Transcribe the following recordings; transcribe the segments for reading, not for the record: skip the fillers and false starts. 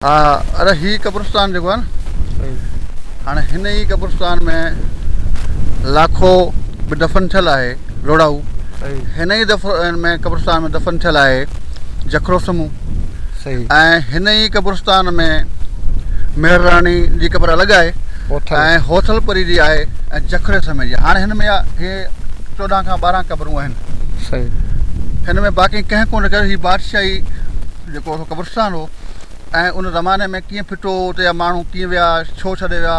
ها اري هي قبرستان جيڪو آهي نه هاڻي هن ئي قبرستان ۾ لاکو به دفن ٿيل آهي لوڙائو هن ئي دفن ۾ قبرستان ۾ دفن ٿيل آهي جکرو سمون ۽ هن ئي قبرستان ۾ مهر راڻي جي قبر الڳ آهي ۽ هوٿل پري جي آهي ۽ جکري سمي جي هاڻي هن ۾ هي 14 کان 12 قبرون آهن هن ۾ باقي ڪنهن ڪونه ڪيو هي بادشاهي جيڪو قبرستان هو ۽ ان زماني ۾ ڪيئن ڦٽو هو اتي جا ماڻهو ڪيئن ويا ڇو ڇڏي ويا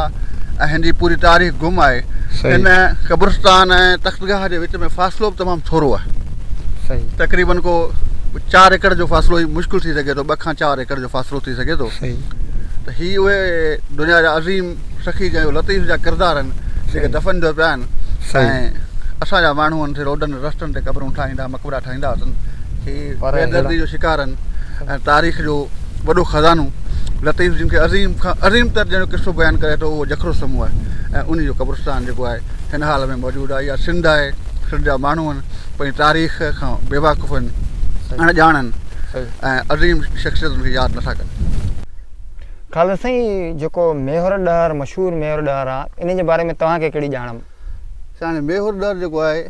۽ هن جي پوري تاريخ گم آهي هن قبرستان ۽ تختگاهه جي وچ ۾ فاصلو به تمام ٿورو آهي صحيح تقريبن ڪو چار ايڪڙ جو فاصلو ئي مشڪل ٿي سگهي ٿو ٻه کان چار ايڪڙ جو فاصلو ٿي سگهي ٿو صحيح ته هي اهي دنيا جا عظيم سخي جا لطيف جا ڪردار آهن جيڪي دفن جو پيا آهن ۽ اسان جا ماڻهو آهن روڊن رستن تي قبرون ٺاهيندا مقبرا ٺاهيندا اٿن هي بيدردي جو شڪار آهن ۽ تاريخ جو وڏو خزانو لطيف جن کي عظيم کان عظيم تر جنهن جو قصو بيان ڪري ٿو اهو جکرو سمو آهي ۽ ان جو قبرستان جيڪو آهي هن حال ۾ موجود آهي اها سنڌ آهي سنڌ جا ماڻهو آهن پنهنجي تاريخ کان بيواقف آهن اڻ ڄاڻ آهن ۽ عظيم شخصيتن کي ياد نٿا ڪن. خالد سائين جيڪو ميهر ڏهر مشهور ميهر ڏهر آ ان جي باري ۾ توهان کي ڪهڙي ڄاڻ؟ سائين ميهر ڏهر جيڪو آهي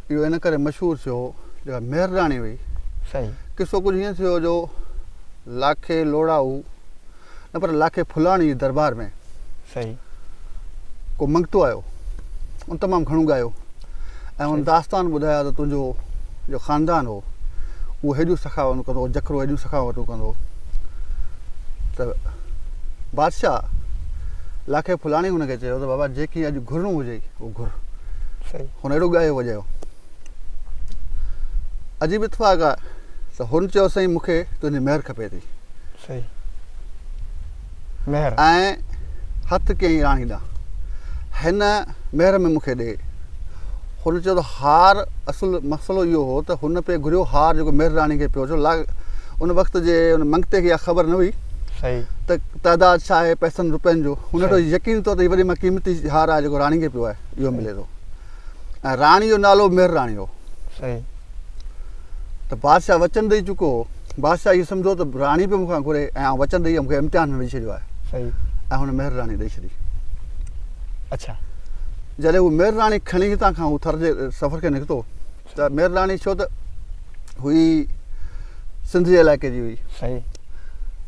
اهو ان ڪري مشهور ٿيو جيڪا مهر راڻي هئي. صحيح. قصو ڪجهه هيئن ٿيو جو لاکي لوڙائو نه پر لاکي ڦلاڻي جي دربار ۾ صحيح. ڪو منگتو آيو ان تمام گهڻو ڳايو ۽ ان داستان ٻڌايا ته تنهنجو جو خاندان هو اهو هيڏيون سخاوتون ڪندو هو جکرو هيڏيون سخاوتون ڪندو هو ته بادشاهه لاکي ڦلاڻي هن کي چيو ته بابا جيڪي اڄ گهرڻو هجئي اهو گهر. صحيح. هن اهڙو ڳايو وڄايو. عجيب اتفاق آ ته هن چيو سائين مون کي تنهنجي مهر کپي ٿي. صحيح. مهر. ۽ هٿ ڪيائين راڻي ڏانهن. هن مهر ۾ مون کي ڏي. هن چيو ته هار اصل مسئلو اهو هو ته هن پئي گهريو هار جيڪو مهر راڻي کي پيو ڇو لا ان وقت جي ان منگتي کي اها خبر نه هئي صحيح. ته تعداد ڇا آهي پئسن روپين جو. هن ته يقين ٿيو ته هي وڏي مان قيمتي هار آهي جيڪو راڻي کي پيو آهي. اهو ملي ٿو ۽ راڻي جو نالو مهر راڻي هو. صحيح. ته بادشاهه وچن ڏئي چڪو هو. بادشاهه اهو سمجهيو ته راڻي به مون کان گهري ۽ آئون وچن ڏئي مون کي امتحان ۾ وجهي ڇڏيو آهي. صحيح. ۽ هن مهر راڻي ڏئي ڇڏي. اڇا. جڏهن هو مهر راڻي کڻي هتان کان هو ٿر جي سفر کي نڪتو ته مهر راڻي ڇو ته هئي سنڌ جي علائقي جي هئي. صحيح.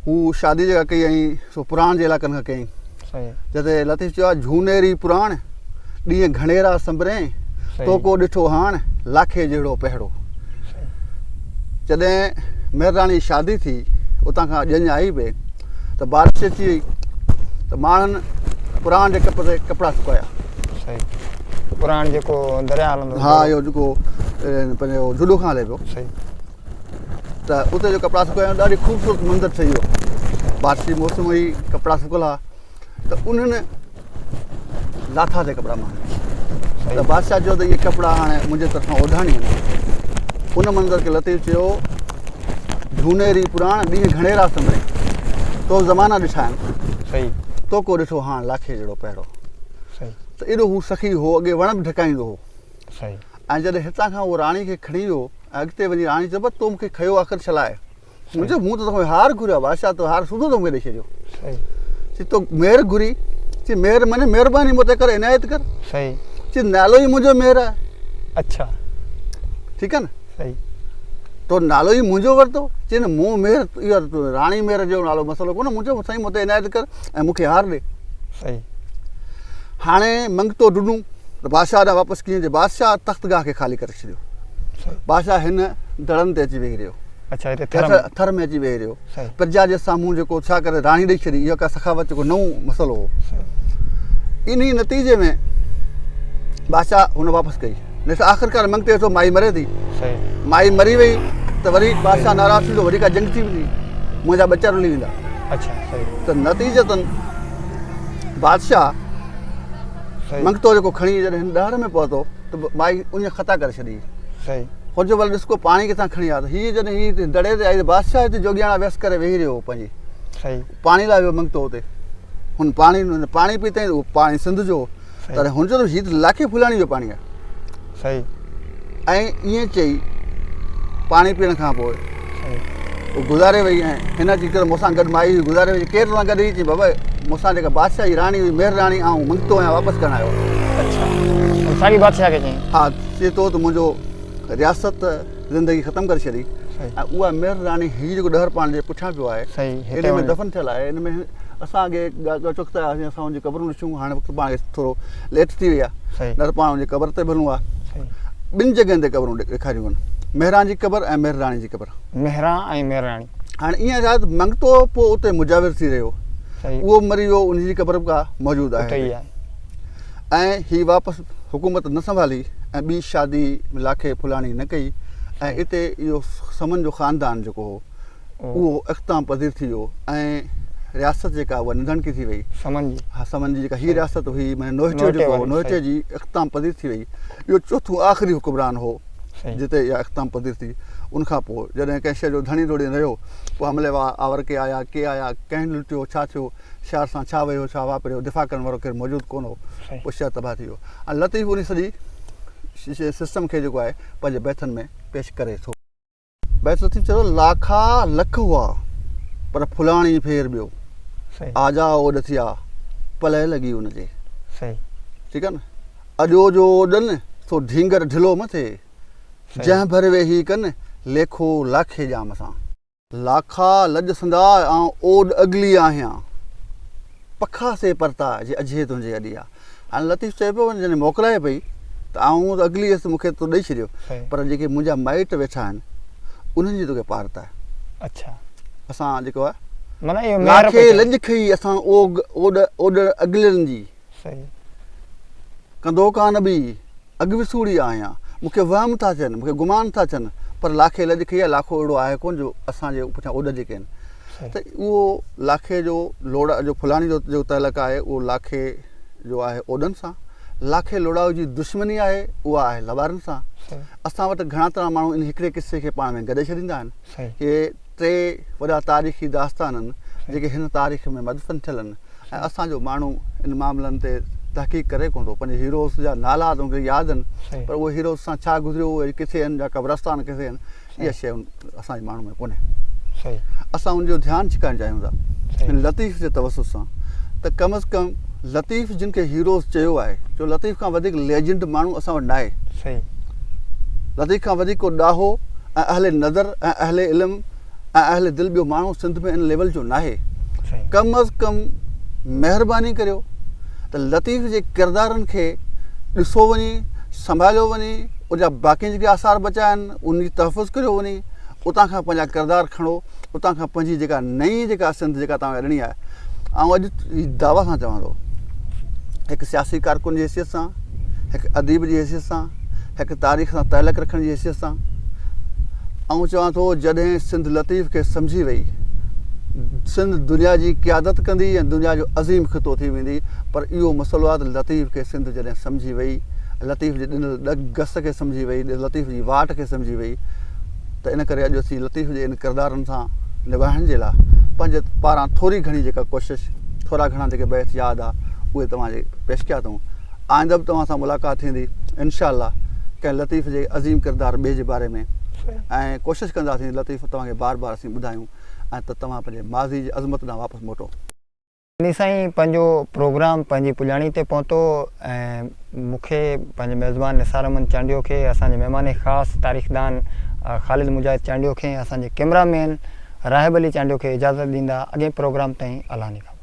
هو شادي جيڪا ڪئي ۽ سو پراڻ جي علائقن کان ڪيائين. صحيح. جتي لطيف چيو آهي جهونيري پراڻ، ڏينهن گهڻيرا سنبرين، صحيح. تو ڪو ڏٺو هاڻ، لاکي جهڙو پهڙو. صحيح. جڏهن مهر راڻي جي شادي ٿي، اتان کان ڄڃ آئي پئي ته بارش اچي وئي ته ماڻهن پراڻ جي ڪپ تي ڪپڙا سڪايا. صحيح. پراڻ جيڪو درياء هلندو هو. ها اهو جيڪو پنهنجو جهڏو کان هلي پيو. صحيح. ته اتي جو ڪپڙا سڪايا ڏاڍي خوبصورت منظر ٺهي ويو بارش جي موسم هئي ڪپڙا سڪل هئا ته انهن لاٿا تي ڪپڙا مان ته بادشاهه چيو ته اهي ڪپڙا هاڻي منهنجي طرفان اوڍاڻي آهن ان منظر کي لطيف چيو جهونيري پراڻ ڏينهن گهڻيرا سنڀري تو زمانا ڏٺا آهن صحيح تو ڪو ڏٺو هاڻ لاکي جهڙو پهڙو صحيح ته ايڏو هو سخي هو اڳي وڻ به ڍڪائيندو هو صحيح ۽ جڏهن هتان کان هو راڻي کي کڻي ويو ۽ اڳتي وڃي راڻي چيو تو مون کي کنيو آخر ڇا لاء؟ مون چيو مون ته توکان هار گهريو آهي بادشاهه تو هار سوڌو تو مون کي ڏئي ڇڏيو. چي تو مهر گهري چي مهر معني مهرباني مون تي ڪر عنايت ڪر. چي نالو ئي منهنجو مهر آهي. اڇا ٺيڪ آهي نه صحيح تو نالو ئي منهنجو ورتو چي نه مون مهر اهو راڻي مهر جو نالو مسئلو ڪونه مون چيو سائين مون تي عنايت ڪر ۽ مون کي هار ڏي. صحيح هاڻي منگتو ڊنو ته بادشاهه ڏانهن واپس ڪيئن جي بادشاهه تختگاهه کي خالي ڪري ڇڏيو. بادشاهه هن دڙن تي اچي ويهي رهيو. اڇا هتي ٿر ۾ ٿر ۾ اچي ويهي رهيو. پرجا جي سامهون جيڪو ڇا ڪري راڻي ڏئي ڇڏي اها ڪا سخاوت جو نئون مسئلو هو. انهي نتيجي ۾ بادشاهه هن واپس ڪئي. نيٺ آخرڪار منگتي ڏٺو مائي مري ٿي. مائي مري وئي ته وري بادشاهه ناراض ٿيندو وري ڪا جنگ ٿي ويندي منهنجا ٻچا رلي ويندا. اڇا صحيح. ته نتيجتن بادشاهه منگتو جيڪو کڻي جڏهن هن ڏهر ۾ پهتو ته مائي اڃ خطا ڪري ڇڏي. صحيح. هن چيو ڀلا ڏس ڪو پاڻي ڪٿان کڻي آيو. هيء جڏهن هي دڙي تي آئي ته بادشاهه هتي جوڳياڻا ويس ڪري ويهي رهيو هو پنهنجي. صحيح. پاڻي لاء ويو منگتو اتي. هن پاڻي پاڻي پيتائين ته اهو پاڻي سنڌ جو هو. تڏهن هن چيو ته هي ته لاکي ڦلاڻي جو پاڻي آهي. صحيح. ۽ ائين چئي پاڻي پيئڻ کان پوء صحيح. گذاري وئي ۽ هن اچي چيو ته مون سان گڏ مائي هئي گذاري وئي ڪير تو سان گڏ هئي چي بابا مون سان جيڪا بادشاهه جي راڻي هئي مهر راڻي آئون منگتو آهيان واپس ڪرڻ آيو اڇا ساڳي بادشاهه کي چيائين ها چي ٿو ته منهنجو رياست زندگي ختم ڪري ڇڏي ۽ اها مهر راڻي هي جيڪو ڏهر پاڻ جي پٺيان پيو آهي ان ۾ دفن ٿيل آهي ان ۾ اسان اڳي چڪتا هئاسين اسان ان جي قبرون ڏٺيون هاڻي وقت پاڻ کي ٿورو ليٽ ٿي وئي آهي نه ته پاڻ ان جي قبر تي به هلون ها ٻن جڳهين تي قبرون ڏيکاريون آهن مهران جي قبر ۽ مهر راڻي جي قبر مهران ۽ مهر راڻي هاڻي ائين آهي ته منگتو پوء اتي مجاور ٿي رهيو اهو مري ويو ان جي قبر به ڪا موجود آهي ۽ هي واپس حڪومت نه سنڀالي ۽ ٻي شادي لاکي ڦلاڻي نه ڪئي ۽ اتي اهو سمن جو خاندان جيڪو هو اهو اختتام پذير ٿي ويو ۽ رياست جيڪا اها نڌڻڪي ٿي وئي سمن جي ها سمن جي جيڪا هي رياست هئي معني نوهٽيو جيڪو هو نوهٽي جي اختتام پذير ٿي وئي اهو چوٿون آخري حڪمران هو جتي اها اختتام پذير ٿي ان کان پوء جڏهن ڪنهن شيء جو ڌڻي ڌوڙي نه رهيو پوء حملي آور ڪي آيا ڪي آيا ڪنهن لٽيو ڇا ٿيو شهر سان ڇا ويو ڇا واپريو دفاع ڪرڻ وارو ڪير موجود ڪونه هو پوء شهر تباهه ٿي ويو ۽ لطيف ان سڄي سسٽم کي جيڪو آهي پنهنجي بيتن ۾ پيش ڪري ٿو. بيت لطيف چيو لاکا لک هئا پر ڦلاڻي ڦير ٻيو آجا اوڏ ٿيا پلئه لڳي ان جي ٺيڪ آهي نه اڄو جو اوڏن سو ڍينگر ڍلو مٿي جنهن ڀر ويهي ڪن ليکو لاکي ڄام سان. لاکا لڄ سنداء آئون اوڏ اڳلي آهيان، پکا سي پرتا جي اجهي تنهنجي اڏيا. هاڻي لطيف چئي پيو جڏهن موڪلائي پئي ته آئون ته اڳلي هيس مون کي تو ڏئي ڇڏيو پر جيڪي منهنجا مائٽ ويٺا آهن انهن جي توکي پارت آهي. اڇا اسان جيڪو آهي معنيٰ اهو مهر لاکي لڄ کئي اسان اوڳ اوڏ اوڏ اڳلين جي. صحيح. ڪندو ڪانه ٻي. اڳ وسوڙي آهيان. مون کي وهم ٿا ٿين، مون کي گمان ٿا ٿين، پر لاکي لڄ کئي آهي، لاکو اهڙو آهي ڪونه جو اسان جي پٺيان اوڏ جي ڪين. ته اهو لاکي جو لوڙا جو ڦلاڻي جو جيڪو تعلق آهي اهو لاکي جو آهي اوڏن سان، لاکي لوڙائو جي دشمني آهي اها آهي لوارن سان. اسان وٽ گهڻا تڻا ماڻهو ان هڪڙي قصي کي پاڻ ۾ گڏي ڇڏيندا آهن. اهي ٽي وڏا تاريخي داستان آهن جيڪي هن تاريخ ۾ مدفن ٿيل آهن. ۽ اسان جو ماڻهو ان معاملن تي تحقيق ڪري ڪونه ٿو پنهنجي هيروز جا نالا ته ان کي ياد آهن پر اهي هيروز سان ڇا گذريو اهي ڪٿي آهن جا قبرستان ڪٿي آهن اها شيء اسان جي ماڻهو ۾ ڪونهي اسان ان جو ڌيان ڇڪائڻ چاهيون ٿا هن لطيف جي توسط سان ته ڪم از ڪم لطيف جن کي هيروز چيو آهي جو لطيف کان وڌيڪ ليجنڊ ماڻهو اسان وٽ ناهي لطيف کان وڌيڪ ڪو ڏاهو ۽ اهل نظر ۽ اهل علم ۽ اهل دل ٻيو ماڻهو سنڌ ۾ ان ليول جو ناهي ڪم از ڪم مهرباني ڪريو ته لطيف جي ڪردارن کي ڏسو وڃي سنڀاليو وڃي ان جا باقي جيڪي آثار بچا آهن ان جي تحفظ ڪريو وڃي اتان کان پنهنجا ڪردار کڻو اتان کان پنهنجي جيڪا نئين جيڪا سنڌ جيڪا توهان کي ڏني آهي آئون اڄ هي دعويٰ سان چوان ٿو هڪ سياسي ڪارڪن جي حيثيت سان هڪ اديب جي حيثيت سان هڪ تاريخ سان تعلق رکڻ جي حيثيت سان آئون چوان ٿو جڏهن سنڌ لطيف کي سمجهي وئي سنڌ دنيا جي قيادت ڪندي ۽ دنيا جو عظيم خطو ٿي ويندي پر اهو مسئلو آهي ته لطيف کي سنڌ جڏهن سمجهي وئي لطيف جي ڏنل ڏگ گس کي سمجهي وئي لطيف جي واٽ کي سمجهي وئي ته ان ڪري اڄ اسين لطيف جي ان ڪردارن سان نڀائڻ جي لاء پنهنجي پاران ٿوري گهڻي جيڪا ڪوشش ٿورا گهڻا جيڪي بيت ياد آ اهي توهان جي پيش ڪيا اٿئون آئنده به توهان سان ملاقات ٿيندي انشاء الله ڪنهن لطيف جي عظيم ڪردار ٻئي جي باري ۾ ۽ ڪوشش ڪنداسين لطيف توهان کي بار بار اسين ٻڌايون ۽ ته توهان پنهنجي ماضي جي عظمت ڏانهن واپس موٽو. انهي سان ئي پنهنجو پروگرام پنهنجي پڄاڻي تي پهتو ۽ مون کي پنهنجي ميزبان نثار احمد چانڊيو کي اسان جي مهمان خاص تاريخدان خالد مجاهد چانڊيو کي ۽ اسان جي ڪئميرا مين راهب علي چانڊيو کي اجازت ڏيندا اڳئين پروگرام تائين الله نگهبان.